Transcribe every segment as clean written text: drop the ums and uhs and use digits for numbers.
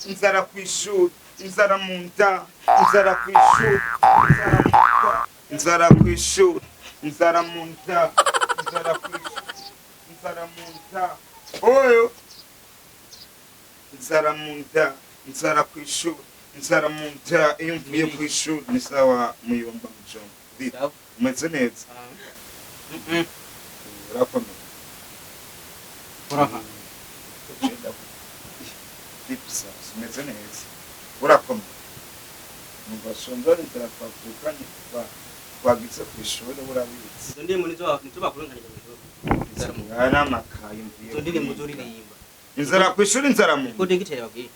Inzara ku ishuri, inzara mu nda, inzara ku ishuri, inzara mu nda, inzara ku ishuri, inzara mu nda, inzara ku ishuri, inzara mu nda, oyo, inzara mu nda, inzara ku ishuri, inzara mu nda. Iyo mvuye ku ishuri ni sawa. Muyomba, mujomba. Sawa. Umeze neza? Urakomeye? Uraha. Vipi sasa, umeze neza, urakomeye? Numva shonje, inzara twavukanye, twagize ku ishuri, urabizi. Izo ndirimbo nizo bakurunganije mu ishuri. Inzara mu Aya ni amakaye mvuye Izo ndirimbo kwiga. Uzoririmba. Inzara ku ishuri, inzara mu Ko dogiteri babwiye.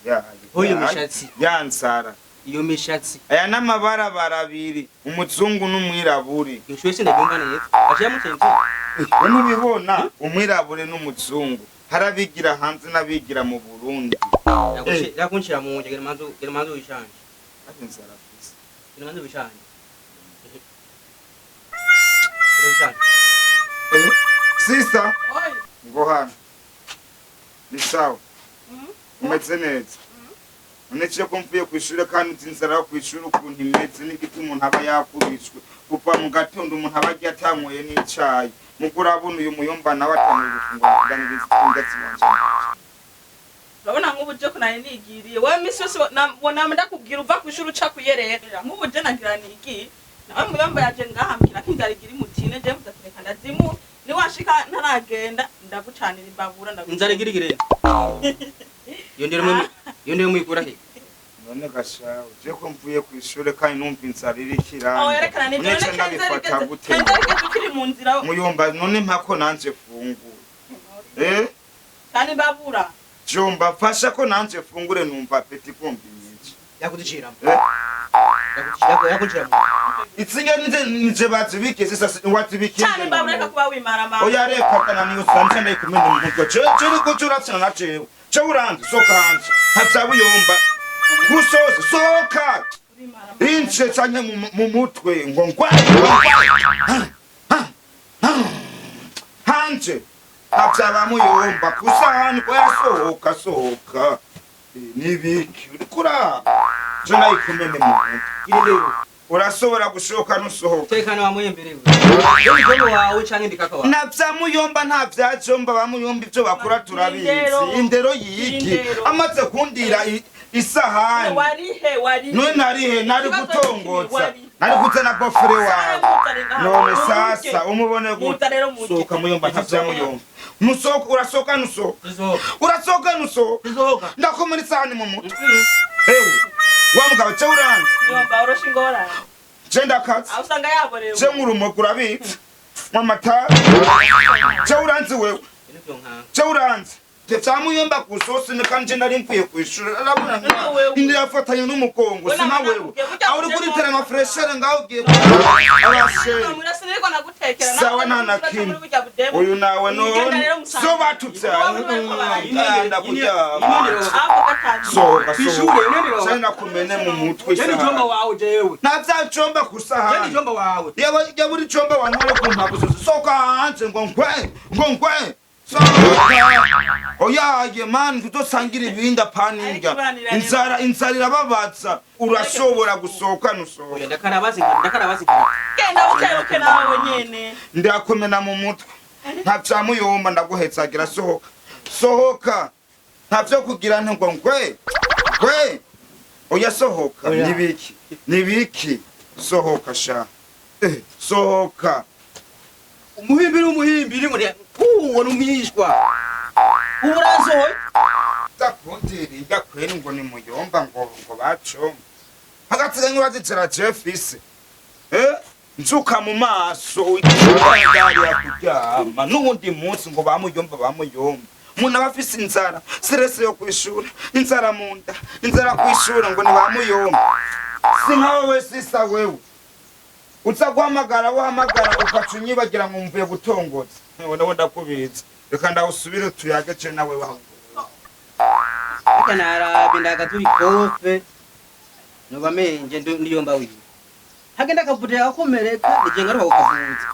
Ya, Hoyo ya, mishatsi. Ya nzara. Iyo mishatsi. Aya n'amabarabara abiri, umuzungu n'umwirabure. Iyo shuri sindabyumva neza. Aciye mucenzi. We ntubibona, umwirabure n'umuzungu, hari abigira hanze n'abigira mu Burundi. Yakunshira mu nje, gera manzu wishanje. Ari inzara gusa. Gera manzu wishanje. Gera wishanje. Eh, sisa. Oyi. Ngo hano ni sawa? Umeze neza? Uneciye ko mvuye ku ishuri, kandi uzi inzara yo ku ishuri ukuntu imeze n'igiti umuntu aba yakubiswe kuva mu gatondo, umuntu aba agiye atanyweye n'icayi. Mugo urabona uyu muyomba nawe atanguye gufungura indatsi wanje. Urabona nk'ubu je ko nari nigiriye, wewe misi yose nama ndakubwira uva kw'ishuri uca kuyerera. Nk'ubu je nagira nigiye, nawe muyomba yaje ngaha ambwira ko inzara igira imutine. Je mvuze ati reka ndazimu, niwashika ntaragenda ndagucanira imbabura, ndagucanira. Inzara igira igire. Iyo ndero muyikura he? None gashawe, je ko mvuye ku ishuri kandi numva inzara iriko Aho yerekana nibyo. iranda, None unece ko inzara ndabifata igeze gute? Inzara igeze ukiri mu nzira. Muyomba, none mpako nanje fungure, eh? Kandi imbabura. Jomba, fasha ko nanje fungure, numva appétit igomba inyice. Yakuduciramo. Eh? Yakuncira mu. Itsinga nije bazibike sisa, wazibikiye. Cana imbabura, reka kuba wimara mama. Oya, reka kana niyo sanje ndayikumena mu mutwe. Je je uriko uratsina na jewe, je uranze, soka hanze, ntavya buyomba gusoza, soka. Urimara mama. Ince canke mu mutwe ngo ngwa hanje, ntavya bamuyomba kusahani ko yasohoka, sohoka. Eh, nibiki uriko uraba? Je ndayikumene mu mutwe. Iri ndero. Urashobora gushoka nusohoka. Tekana wa muyembere. Yo mujomba wawe canke ndikaka wawe. Nta vya muyomba, nta vya jomba. Bamuyomba ibyo bakora turabizi. Indero. Indero yiki? Indero. Amaze kundira isahani. Warihe, warihe? None narihe? Nari Ikibazo gutongotsa. wari. Nari kuzana beau-frère wawe. None Sasa sasa umubone gute? Muza rero muje. Sohoka muyomba, nta vya muyomba. Musohoka, urasohoka nusohoka? Tuzoka. Urasohoka nusohoka? Tuzoka. Ndakumena isahani mu mutwe. Ewe wa mugabo, je uranze. Yomba, urosha ingorane. Je ndakaze. Aho usanga yaborewe. Je nkurumogo, urabizi mwamatabi. Je uranze wewe. Ibintu nkanga. Je uranze vya muyomba kusosi ni kandi je nari mvuye kw'ishuri, arabona None wewe. indi yafatanye n'umugongo. We Sina nama wewe. nakubwiye, burya Aho uri uje kuritera mu- amafreshere ngaho ugiye abashere. Murasiriko nagutekera. Sawa, nta na kimwe. Uyu nawe none so batuvyaye nganda kuryama. Sohoka. Kw'ishure, Sohoka. inendero. Se nakumene mu mutwe Je ni jomba isahani. wawe jewe. Nta vya jomba Je ni kusahani. jomba wawe. Yaba uri jomba wantware ku mpavu zose. Sohoka hanze ngo ngwe ngo ngwe, sohoka. Oyaye mani, tuzosangira ibindi apaninga. Inzara, inzara irababaza. Urashobora gusohoka nusohoka? Oya, ndakarabazi ndakarabazi. Genda bukebuke nawe nyene. Ndakomena mu mutwe, nta vya muyomba, ndaguhetsagira. Sohoka, sohoka, nta vyo kugira nte ngo ngwe ngwe. Oya, sohoka. Oya. Nibiki, nibiki? Sohoka sha. Eh, sohoka. Umuhimbiri, umuhimbiri ngo ngo numwishwa. Ubu urasohoye. Ndakundiriya kweri ngo ni muyomba, ngo bacoma hagati nk'urazitira jefisi, eh, nzuka mu maso ndariya kuryama n'uwundi munsi ngo bamuyomba, bamuyomba. Umuntu aba afise inzara, stress yo kwishura, inzara mu nda, inzara kwishura, ngo ni bamuyomba. Si nkawe we sisa, wewe uza guhamagara, wahamagara ukaca unyibagira ngo mvuye gutongoza. Ewe nawe ndakubizi, reka ndawusubire tuyage je nawe wawe. Reka narabe ndagatura ikofe. Noba menje ndiyomba wiwe. Hagenda akavutira agakomereka nije ngaruka kukavuza.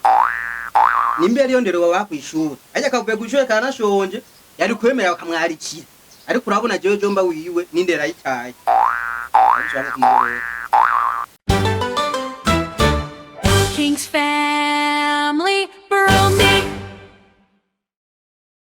Nimba yariyo ndero baba kwishuri. Ajya akavuye kwishuri kanashonje yari kwemera bakamwarikira. Ariko urabona jewe jomba wiwe n'indera yitaye. Ariko ushaka kumurera. King's Family.